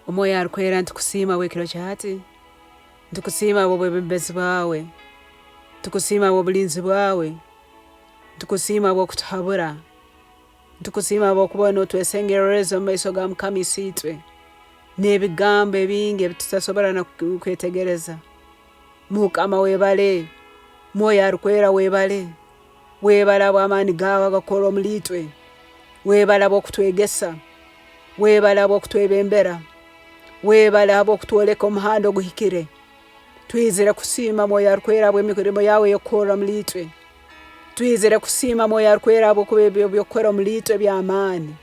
Omwoyo Arukwera nitukusiima habw'ekiro kya hati. Nitukusiima habw'obwebembezi bwawe. Nitukusiima habw'obulinzi bwawe. Nitukusiima habw'okutuhabura. Nitukusiima habw'okuba n'otwesengerereza omu maiso ga Mukama Isiitwe n'ebigambo ebingi ebi tutasobora na kwetegereza. Mukama webale, Mwoyo Arukwera webale, webale habw'amaani gaawe agakukora omuli itwe, webale habw'okutwegesa, webale habw'okutwebembera, webale habw'okutwoleka omuhanda oguhikire. Twizire kusiima Mwoyo Arukwera habw'emirimo yaawe ey'okukorra omuli itwe. Twizire kusiima Mwoyo Arukwera habwokuba ebi eby'okukora omuli itwe by'amaani.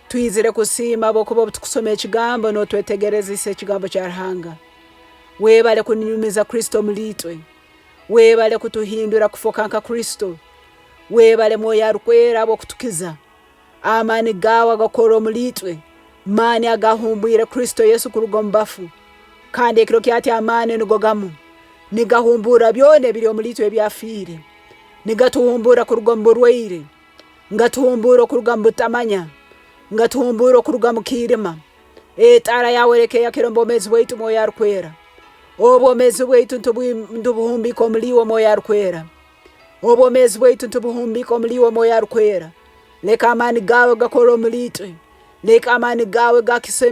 Twizire kusiima habwokuba obu tukusoma Ekigambo n'otwetegerezesa Ekigambo kya Ruhanga. Webale kunyumiza Kristo omuli itwe. Webale kutuhindura kufoka nka Kristo. Webale Mwoyo Arukwera habw'okutukiza. Amaani gaawe agakora omuli itwe, maani agahumbwire Kristo Yesu kuruga omu bafu. Kandi ekiro kyati amaani nigo gamu nigahumbuura byona ebiri omuli itwe ebyafiire. Nigatuhumbuura kuruga omu burwaire, ngatuhumbuura okuruga omu butamanya, ngatuhumbuura okuruga mu kiirima. Etaara yaawe leka eyakire omu bwomeezi bwaitu Mwoyo Arukwera. Obwomeezi bwaitu ntubuhumbika omuli iwe Mwoyo Arukwera. Obwomeezi bwaitu ntubuhumbika omuli iwe Mwoyo Arukwera. Leka amaani gaawe gakore omuli itwe. Leka amaani gaawe gakise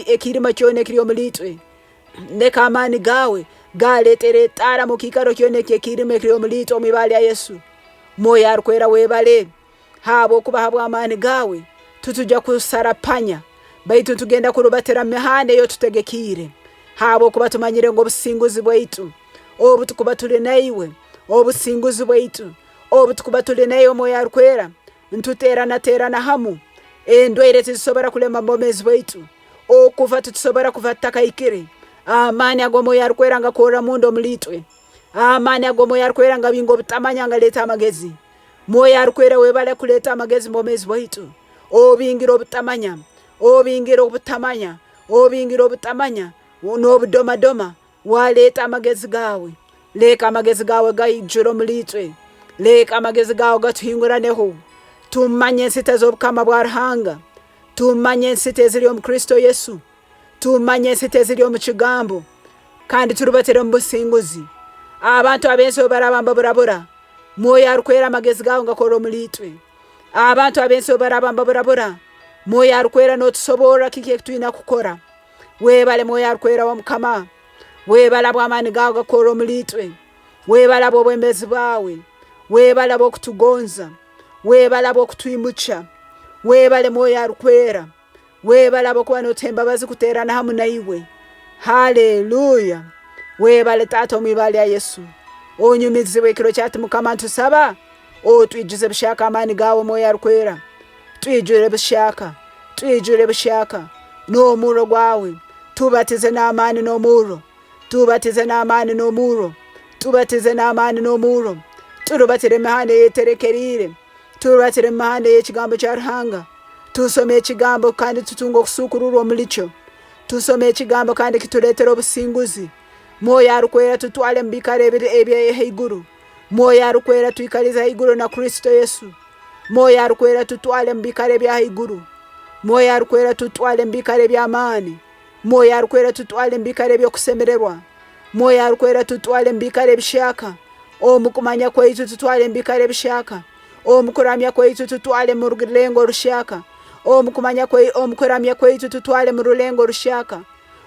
ekiirima kyona ekiri omuli itwe. Leka amaani gaawe galeetere etaara mu kiikaro kyona eky'ekiirima ekiri omuli itwe omu ibara lya Yesu. Mwoyo Arukwera webale habwokuba habw'amaani gaawe titujya kusarapanya baitu nitugenda kurubatira mu mihanda ei otutegekiire habwokuba tumanyire ngu obusinguzi bwaitu obu tukuba tuli naiwe, obusinguzi bwaitu obu tukuba tuli naiwe Mwoyo Arukwera, nituteeranateerana hamu, endwaire tizisobora kulema mubwomeezi bwaitu, okufa titusobora kufa tutakahikire, amaani ag'Omwoyo Arukwera ngakorra munda omuli itwe, amaani ag'Omwoyo Arukwera ngabinga obutamanya ngaleeta amagezi. Mwoyo Arukwera webale kuleeta amagezi mubwomeezi bwaitu, obingire obutamanya, obingire obutamanya, obingire obutamanya n'obudomadoma. Waleeta amagezi gaawe. Leka amagezi gaawe gaijure omuli itwe. Leka amagezi gaawe gatuhinguraneho. Tumanye ensita z'obukama bwa Ruhanga. Tumanye ensita eziri omu Kristo Yesu. Tumanye ensita eziri omu Kigambo. Kandi turubatire omu businguzi. Abantu ab'ensi obu baraaba nibaburabura, Mwoyo Arukwera amagezi gaawe ngakorra omuli itwe. Abantu ab'ensi obu baraaba nibaburabura, Mwoyo Arukwera n'otusoborra kiki eki twina kukora. Webale Mwoyo Arukwera wa Mukama. Webale habw'amaani gaawe gakukorra omuli itwe. Webale habw'obwemezi bwawe. Webale habw'okutugonza. Webale habw'okutwimukya. Webale Mwoyo Arukwera. Webale habwokuba n'otuha embabazi kuteerana hamu naiwe. Haleluya! Webale Taata omu ibara lya Yesu. Onyumizibwe ekiro kyati Mukama ntusaba otwijuze buhyaka amaani gaawe Mwoyo Arukwera. Twijure buhyaka, twijure buhyaka n'omurro gwawe. Tubatize n'amaani n'omurro, tubatize n'amaani n'omurro, tubatize n'amaani n'omurro. Turubatire emihanda eyeterekeriire, turubatire emihanda ey'ekigambo kya Ruhanga. Tusome ekigambo kandi tutunge okusuukururwa omuli kyo. Tusome ekigambo kandi kituleetere obusinguzi. Mwoyo Arukwera tutwale mu biikaro ebya haiguru. Mwoyo Arukwera twikalize haiguru na Kristo Yesu. Mwoyo Arukwera tutwale mu biikaro ebya haiguru. Mwoyo Arukwera tutwale mu biikaro eby'amaani. Mwoyo Arukwera tutwale mu biikaro eby'okusemererwa. Mwoyo Arukwera tutwale mu biikaro ebihyaka. Omu kumanya kwaitu tutwale mu biikaro ebihyaka. Omu kuramya kwaitu tutwale mu rulengo oruhyaka. Omu kumanya omu kuramya kwaitu tutwale mu rulengo oruhyaka.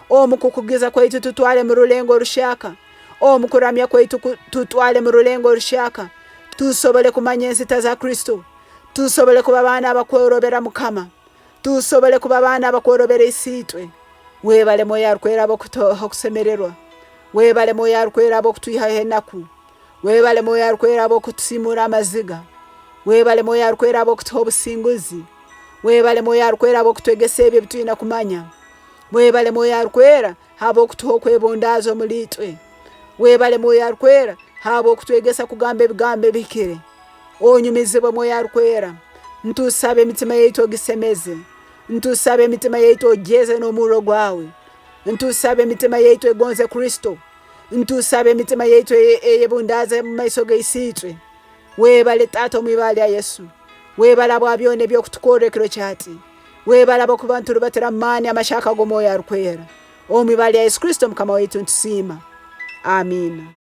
Omu kukugiza kwaitu tutwale mu rulengo oruhyaka. Omu kuramya kwaitu tutwale mu rulengo oruhyaka. Tusobole kumanya ensita za Kristo. Tusobole kuba baana abakworobera Mukama. Tusobole kuba baana abakworobera Isiitwe. Webale Mwoyo Arukwera habw'okutuha okusemererwa. Webale Mwoyo Arukwera habw'okutwihaho enaku. Webale Mwoyo Arukwera habw'okutusiimuura amaziga. Webale Mwoyo Arukwera habw'okutuha obusinguzi. Webale Mwoyo Arukwera habw'okutwegesa ebi ebitwina kumanya. Webale Mwoyo Arukwera habw'okutuha okwebundaaza omuli itwe. Webale Mwoyo Arukwera habw'okutwegesa kugamba ebigambo ebihikire. Onyumizibwe Mwoyo Arukwera. Ntusaba emitima yaitu ogisemeze. Ntusaba emitima yaitu ogyeze n'omurro gwawe. Ntusaba emitima yaitu egonze Kristo. Ntusaba emitima yaitu eyebundaaze mu maiso ga Isiitwe. Webale Taata omu ibara lya Yesu. Webale habwa byona eby'okutukorra ekiro kya hati. Webale habwokuba niturubatira mu maani amahyaka ag'Omwoyo Arukwera. Omu ibara lya Yesu Kristo Mukama waitu nitusiima. Amiina.